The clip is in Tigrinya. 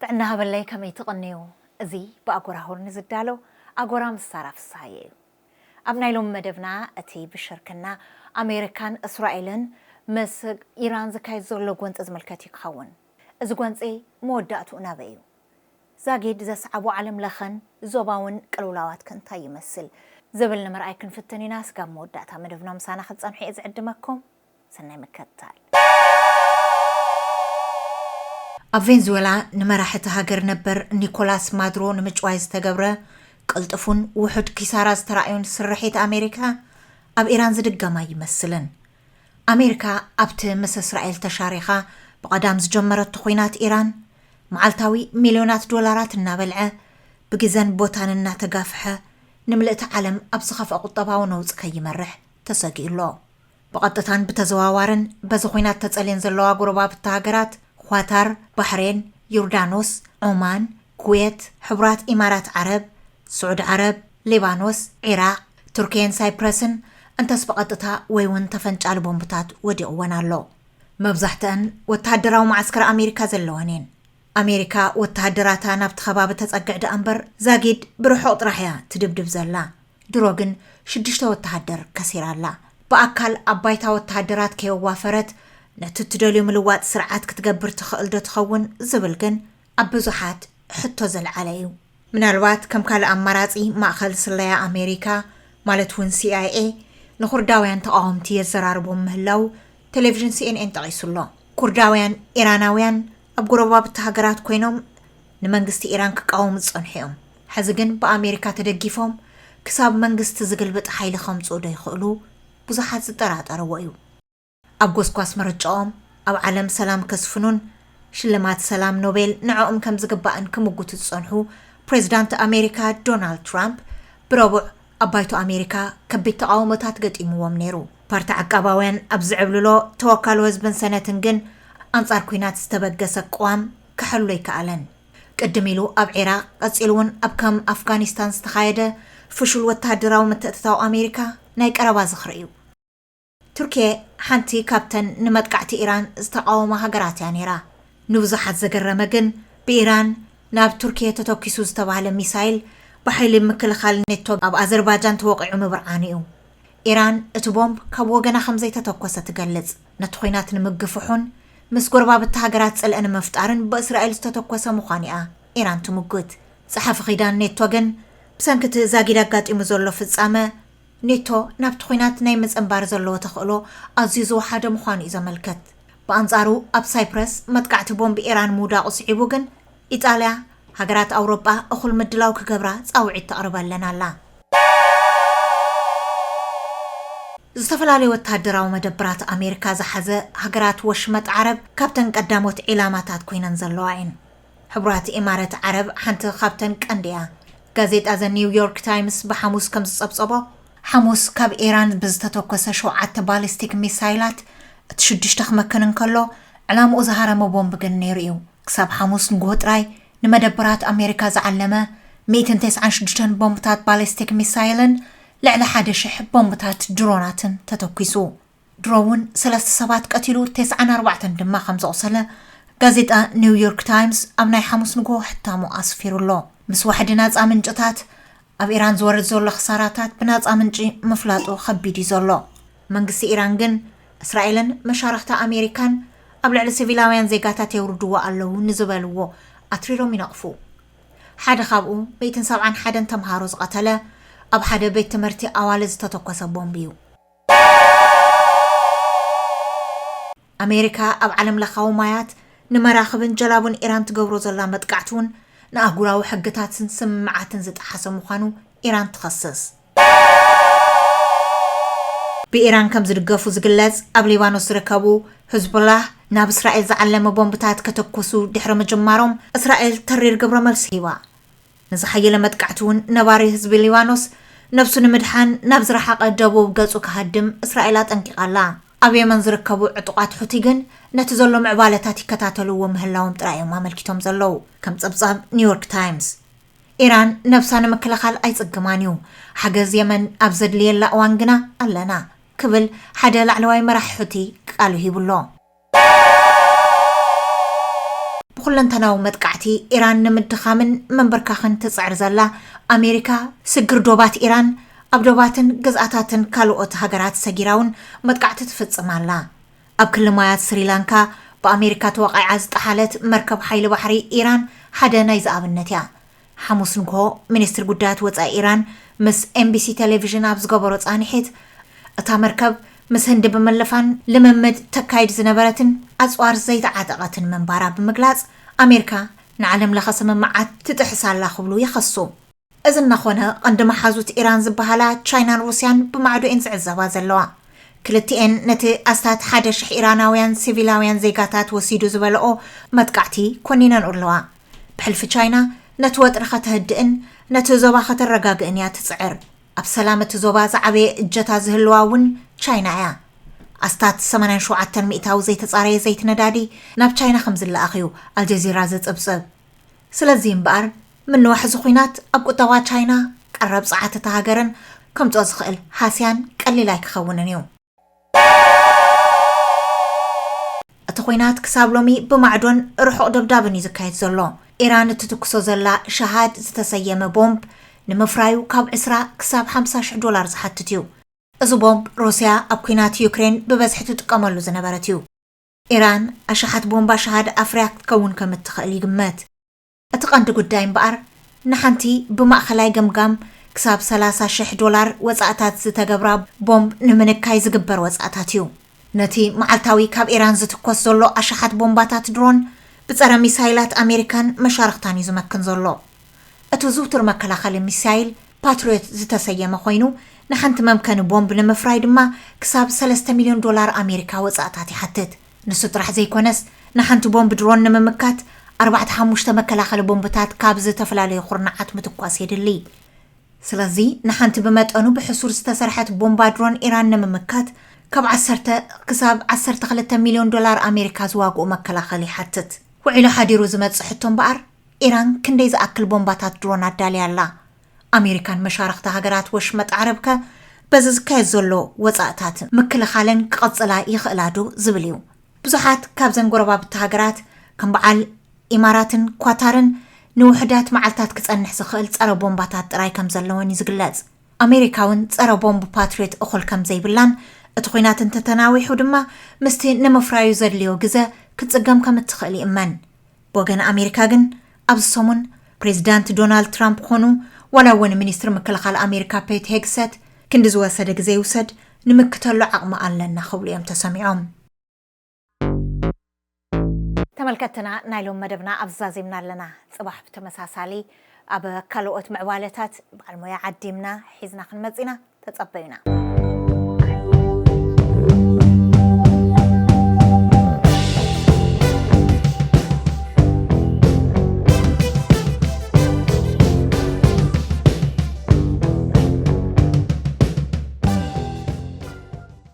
ጥዕና ሃበለይ፣ ከመይ ትቕንዩ? እዚ ብኣጎራ ሆርን ዝዳሎ ኣጎራ ምስ ሳራ ፍስሃየ እዩ። ኣብ ናይ ሎሚ መደብና፣ እቲ ብሽርክና ኣሜሪካን እስራኤልን ምስ ኢራን ዝካየድ ዘሎ ጎንፂ ዝምልከት እዩ ክኸውን። እዚ ጎንፂ መወዳእትኡ ናበይ እዩ? ዛጊድ ዘስዓቦ ዓለም ለኸን ዞባውን ቅልውላዋት ከ እንታይ ይመስል? ዝብል ንምርኣይ ክንፍትን ኢና። ስጋብ መወዳእታ መደብና ምሳና ክትጸንሑ እየ ዝዕድመኩም። ሰናይ ምክትታል። ኣብ ቬንዙዌላ ንመራሒ እቲ ሃገር ነበር ኒኮላስ ማዱሮ ንምጭዋይ ዝተገብረ ቅልጥፉን ውሑድ ኪሳራ ዝተራእዮን ስርሒት ኣሜሪካ፣ ኣብ ኢራን ዝድገም ኣይመስልን። ኣሜሪካ ኣብቲ ምስ እስራኤል ተሻሪኻ ብቐዳም ዝጀመረቶ ኲናት ኢራን፣ መዓልታዊ ሚልዮናት ዶላራት እናበልዐ፣ ብግዘን ቦታን እናተጋፍሐ፣ ንምልእቲ ዓለም ኣብ ዝኸፍአ ቁጠባዊ ነውጺ ከይመርሕ ተሰጊኡ ኣሎ። ብቐጥታን ብተዘዋዋርን በዚ ኲናት ተጸልየን ዘለዋ ጎረባብቲ ሃገራት ኳታር፣ ባሕሬን፣ ዮርዳኖስ፣ ዖማን፣ ኩዌት፣ ሕቡራት ኢማራት ዓረብ፣ ስዑድ ዓረብ፣ ሊባኖስ፣ ዒራቕ፣ ቱርክየን ሳይፕረስን እንተስ ብቐጥታ ወይ እውን ተፈንጫሊ ቦምብታት ወዲቕወን ኣሎ። መብዛሕትአን ወተሃደራዊ መዓስከር ኣሜሪካ ዘለወን እየን። ኣሜሪካ ወተሃደራታ ናብቲ ከባቢ ተጸግዕ ደኣ እምበር ዛጊድ ብርሑቕ ጥራሕ እያ ትድብድብ ዘላ። ድሮ ግን ሽዱሽተ ወተሃደር ከሲራ ኣላ። ብኣካል ኣብ ባይታ ወተሃደራት ከየዋፈረት ነቲ እትደልዮ ምልዋጥ ስርዓት ክትገብር ትኽእል ዶ ትኸውን ዝብል ግን ኣብ ብዙሓት ሕቶ ዘልዓለ እዩ። ምናልባት ከም ካልእ ኣማራጺ ማእኸል ስለያ ኣሜሪካ ማለት እውን ሲኣይኤ ንኩርዳውያን ተቓወምቲ የዘራርቦም ምህላው ቴሌቪዥን ሲኤንኤን ጠቒሱ ኣሎ። ኩርዳውያን ኢራናውያን ኣብ ጎረባብቲ ሃገራት ኮይኖም ንመንግስቲ ኢራን ክቃወሙ ዝጸንሑ እዮም። ሕዚ ግን ብኣሜሪካ ተደጊፎም ክሳብ መንግስቲ ዝግልብጥ ሓይሊ ከምጽኡ ዶ ይኽእሉ ብዙሓት ዝጠራጠርዎ እዩ። ኣብ ጎስጓስ ምርጫኦም ኣብ ዓለም ሰላም ከስፍኑን ሽልማት ሰላም ኖቤል ንዕኦም ከም ዝግባእን ክምጉቱ ዝጸንሑ ፕሬዚዳንት ኣሜሪካ ዶናልድ ትራምፕ ብረቡዕ ኣብ ባይቶ ኣሜሪካ ከቢድ ተቓውሞታት ገጢምዎም ነይሩ። ፓርቲ ዓቃባውያን ኣብ ዝዕብልሎ ተወካሎ ህዝብን ሰነትን ግን ኣንጻር ኲናት ዝተበገሰ ቅዋም ክሕሉ ኣይከኣለን። ቅድም ኢሉ ኣብ ዒራቕ፣ ቀጺሉ እውን ኣብ ከም ኣፍጋኒስታን ዝተኻየደ ፍሹል ወተሃደራዊ ምትእትታው ኣሜሪካ ናይ ቀረባ ዝኽሪ እዩ። ቱርኪየ ሓንቲ ካብተን ንመጥቃዕቲ ኢራን ዝተቓወማ ሃገራት እያ ነይራ። ንብዙሓት ዘገረመ ግን ብኢራን ናብ ቱርኪየ ተተኲሱ ዝተባህለ ሚሳይል ብሓይሊ ምክልኻል ኔቶ ኣብ ኣዘርባጃን ተወቒዑ ምብርዓኑ እዩ። ኢራን እቲ ቦምብ ካብ ወገና ከም ዘይተተኮሰ ትገልጽ። ነቲ ኲናት ንምግፍሑን ምስ ጎረባብቲ ሃገራት ጽልኢ ንምፍጣርን ብእስራኤል ዝተተኮሰ ምዃኑ እያ ኢራን ትምጉት። ጸሓፊ ኪዳን ኔቶ ግን ብሰንኪ እቲ ዛጊድ ኣጋጢሙ ዘሎ ፍጻመ ኔቶ ናብቲ ኲናት ናይ ምጽንባር ዘለዎ ተኽእሎ ኣዝዩ ዝወሓደ ምዃኑ እዩ ዘመልክት። ብኣንጻሩ ኣብ ሳይፕረስ መጥቃዕቲ ቦምብ ኢራን ምውዳቑ ስዒቡ ግን ኢጣልያ ሃገራት ኣውሮጳ እኹል ምድላው ክገብራ ጻውዒት ተቕርበለን ኣላ። ዝተፈላለዩ ወተሃደራዊ መደብራት ኣሜሪካ ዝሓዘ ሃገራት ወሽመጥ ዓረብ ካብተን ቀዳሞት ዒላማታት ኮይነን ዘለዋ እየን። ሕቡራት ኢማረት ዓረብ ሓንቲ ካብተን ቀንዲ እያ። ጋዜጣ ዘ ኒው ዮርክ ታይምስ ብሓሙስ ከም ዝጸብጸቦ፣ ሓሙስ ካብ ኢራን ብዝተተኮሰ ሸውዓተ ባሊስቲክ ሚሳይላት እቲ ሽዱሽተ ክመክን እንከሎ፣ ዕላምኡ ዝሃረመ ቦምብ ግን ነይሩ እዩ። ክሳብ ሓሙስ ንግሆ ጥራይ ንመደበራት ኣሜሪካ ዝዓለመ ሚእትን ተስዓን ሽዱሽተን ቦምብታት ባሊስቲክ ሚሳይልን ልዕሊ ሓደ ሽሕ ቦምብታት ድሮናትን ተተኲሱ። ድሮ እውን ሰለስተ ሰባት ቀቲሉ፣ ተስዓን ኣርባዕተን ድማ ከም ዘቑሰለ ጋዜጣ ኒው ዮርክ ታይምስ ኣብ ናይ ሓሙስ ንግሆ ሕታሙ ኣስፊሩ ኣሎ። ምስ ዋሕዲ ናጻ ምንጭታት ኣብ ኢራን ዝወርድ ዘሎ ክሳራታት ብናጻ ምንጪ ምፍላጡ ከቢድ እዩ ዘሎ። መንግስቲ ኢራን ግን እስራኤልን መሻርኽታ ኣሜሪካን ኣብ ልዕሊ ሲቪላውያን ዜጋታት የውርድዎ ኣለዉ ንዝበልዎ ኣትሪሮም ይነቕፉ። ሓደ ካብኡ ሚእትን ሰብዓን ሓደን ተምሃሮ ዝቐተለ ኣብ ሓደ ቤት ትምህርቲ ኣዋልድ ዝተተኮሰ ቦምብ እዩ። ኣሜሪካ ኣብ ዓለም ለኻዊ ማያት ንመራኽብን ጀላቡን ኢራን ትገብሮ ዘላ መጥቃዕቲ እውን ንኣህጉራዊ ሕግታትን ስምምዓትን ዝጠሓሰ ምዃኑ ኢራን ትኸስስ። ብኢራን ከም ዝድገፉ ዝግለጽ ኣብ ሊባኖስ ዝርከቡ ህዝቡላህ ናብ እስራኤል ዝዓለመ ቦምብታት ከተኩሱ ድሕሪ ምጅማሮም፣ እስራኤል ተሪር ግብረ መልሲ ሂባ። ንዝሓየለ መጥቃዕቲ እውን ነባሪ ህዝቢ ሊባኖስ ነብሱ ንምድሓን ናብ ዝረሓቐ ደቡብ ገጹ ክሃድም እስራኤል ኣጠንቂቓ ኣላ። ኣብ የመን ዝርከቡ ዕጡቓት ሑቲ ግን ነቲ ዘሎ ምዕባለታት ይከታተልዎ ምህላዎም ጥራይ እዮም ኣመልኪቶም ዘለዉ። ከም ጸብጻብ ኒውዮርክ ታይምስ፣ ኢራን ነብሳ ንምክልኻል ኣይጽግማን እዩ፣ ሓገዝ የመን ኣብ ዘድልየላ እዋን ግና ኣለና ክብል ሓደ ላዕለዋይ መራሒ ሑቲ ቃሉ ሂቡ ኣሎ። ኩለንተናዊ መጥቃዕቲ ኢራን ንምድኻምን ምንብርካኽን ትጽዕር ዘላ ኣሜሪካ፣ ስግር ዶባት ኢራን ኣብ ዶባትን ግዝኣታትን ካልኦት ሃገራት ሰጊራ እውን መጥቃዕቲ ትፍጽም ኣላ። ኣብ ክሊ ማያት ስሪላንካ ብኣሜሪካ ተወቓዒዓ ዝጠሓለት መርከብ ሓይሊ ባሕሪ ኢራን ሓደ ናይዚ ኣብነት እያ። ሓሙስ ንግሆ ሚኒስትሪ ጉዳያት ወጻኢ ኢራን ምስ ኤምቢሲ ቴሌቪዥን ኣብ ዝገበሮ ጻንሒት፣ እታ መርከብ ምስ ህንዲ ብምልፋን ልምምድ ተካይድ ዝነበረትን ኣጽዋር ዘይተዓጠቐትን ምንባራ ብምግላጽ፣ ኣሜሪካ ንዓለም ለኸ ስምምዓት ትጥሕስ ኣላ ክብሉ ይኸሱ። እዚ እናኾነ፣ ቀንዲ መሓዙት ኢራን ዝበሃላ ቻይናን ሩስያን ብማዕዶ እየን ዝዕዘባ ዘለዋ። ክልቲኤን ነቲ ኣስታት ሓደ ሽሕ ኢራናውያን ሲቪላውያን ዜጋታት ወሲዱ ዝበለኦ መጥቃዕቲ ኮኒነንኡ ኣለዋ። ብሕልፊ ቻይና ነቲ ወጥሪ ከተህድእን ነቲ ዞባ ከተረጋግእን እያ ትጽዕር። ኣብ ሰላም እቲ ዞባ ዝዓበየ እጀታ ዝህልዋ እውን ቻይና እያ። ኣስታት ሰማንያን ሸውዓተን ሚእታዊ ዘይተጻረየ ዘይቲ ነዳዲ ናብ ቻይና ከም ዝለኣኽ እዩ ኣልጀዚራ ዝጽብጽብ። ስለዚ እምበኣር፣ ምንዋሕ እዚ ኹናት ኣብ ቁጠባ ቻይና፣ ቀረብ ጸዓት እታ ሃገርን ከምጽኦ ዝኽእል ሃስያን ቀሊል ኣይክኸውንን እዩ። እቲ ኹናት ክሳብ ሎሚ ብማዕዶን ርሑቕ ደብዳብን እዩ ዝካየድ ዘሎ። ኢራን እትትኩሶ ዘላ ሸሃድ ዝተሰየመ ቦምብ ንምፍራዩ ካብ ዕስራ ክሳብ ሓምሳ ሽሕ ዶላር ዝሓትት እዩ። እዚ ቦምብ ሩስያ ኣብ ኲናት ዩክሬን ብበዝሒ ትጥቀመሉ ዝነበረት እዩ። ኢራን ኣሽሓት ቦምባ ሸሃድ ኣፍርያ ክትከውን ከም እትኽእል ይግመት። እቲ ቀንዲ ጉዳይ እምበኣር፣ ንሓንቲ ብማእኸላይ ገምጋም ክሳብ ሰላሳ ሽሕ ዶላር ወጻእታት ዝተገብራ ቦምብ ንምንካይ ዝግበር ወጻእታት እዩ። ነቲ መዓልታዊ ካብ ኢራን ዝትኮስ ዘሎ ኣሽሓት ቦምባታት ድሮን ብጸረ ሚሳይላት ኣሜሪካን መሻርኽታን እዩ ዝመክን ዘሎ። እቲ ዝውቱር መከላኸሊ ሚሳይል ፓትሪዮት ዝተሰየመ ኮይኑ፣ ንሓንቲ መምከኒ ቦምብ ንምፍራይ ድማ ክሳብ ሰለስተ ሚልዮን ዶላር ኣሜሪካ ወጻእታት ይሓትት። ንሱ ጥራሕ ዘይኮነስ፣ ንሓንቲ ቦምብ ድሮን ንምምካት ኣርባዕተ ሓሙሽተ መከላኸሊ ቦምብታት ካብ ዝተፈላለዩ ኩርናዓት ምትኳስ የድሊ። ስለዚ፣ ንሓንቲ ብመጠኑ ብሕሱር ዝተሰርሐት ቦምባ ድሮን ኢራን ንምምካት ካብ ዓሰርተ ክሳብ ዓሰርተ ክልተ ሚልዮን ዶላር ኣሜሪካ ዝዋግኡ መከላኸሊ ይሓትት። ውዒሉ ሓዲሩ ዝመጽእ ሕቶ እምበኣር፣ ኢራን ክንደይ ዝኣክል ቦምባታት ድሮን ኣዳልያ ኣላ? ኣሜሪካን መሻርኽቲ ሃገራት ወሽመጥ ዓረብከ በዚ ዝካየድ ዘሎ ወጻእታት ምክልኻለን ክቐጽላ ይኽእላ ዶ ዝብል እዩ። ብዙሓት ካብዘን ጎረባብቲ ሃገራት ከም በዓል ኢማራትን ኳታርን ንውሑዳት መዓልታት ክጸንሕ ዝኽእል ጸረ ቦምባታት ጥራይ ከም ዘለወን እዩ ዝግለጽ። ኣሜሪካ እውን ጸረ ቦምብ ፓትሪዮት እኹል ከም ዘይብላን እቲ ኹናት እንተተናዊሑ ድማ ምስቲ ንምፍራዩ ዘድልዮ ግዘ ክትጽገም ከም እትኽእል ይእመን። ብወገን ኣሜሪካ ግን ኣብዚ ሰሙን ፕሬዚዳንት ዶናልድ ትራምፕ ኮኑ ዋላ እውን ሚኒስትሪ ምክልኻል ኣሜሪካ ፔት ሄግሰት ክንዲ ዝወሰደ ግዜ ይውሰድ ንምክተሉ ዓቕሚ ኣለና ክብሉ እዮም ተሰሚዖም። ተመልከትና ናይ ሎም መደብና ኣብዚ ዛዚምና ኣለና። ጽባሕ ብተመሳሳሊ ኣብ ካልኦት ምዕባለታት በዓል ሞያ ዓዲምና ሒዝና ክንመጽእ ኢና። ተጸበዩና።